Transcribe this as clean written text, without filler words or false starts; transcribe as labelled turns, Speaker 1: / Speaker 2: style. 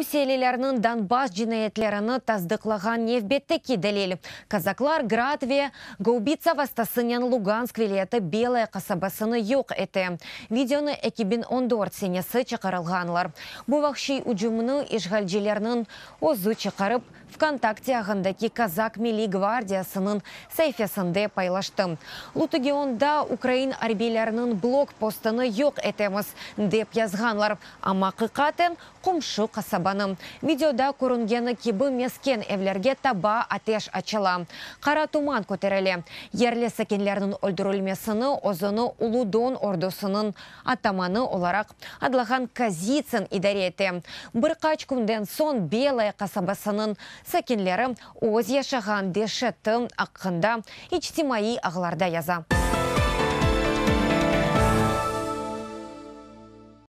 Speaker 1: Rusiyelilerniñ Donbass cinayetlerini tasdıqlağan nevbetteki delil, kazaklar Grad ve gaubitsa vastasınen Lugansk vilâyeti Belaya qasabasını yoq ete. Videonı 2014 senesi çıqarılğanlar. Bu vahşiy ücümni işğalcilerniñ özü çıqarıp, VKontakte ağındaki Kazak Milliy gvardiyasınıñ saifesinde paylaştı. Lutogionda ukrain arbiyleriniñ blok postını yoq etemiz, dep yazğanlar, amma aqiqaten qomşu qasabanı. Videoda körüngeni kibi, mesken evlerge taba ateş açıla, qara tuman köterile. Yerli sakinlerniñ öldürilmesini özüni Ulu Don ordusınıñ atamanı olaraq adlağan Kozitsın idare ete. Bir qaç künden soñ Belaya qasabasınıñ sakinleri öz yaşağan deşeti aqqında içtimaiy ağlarda yaza.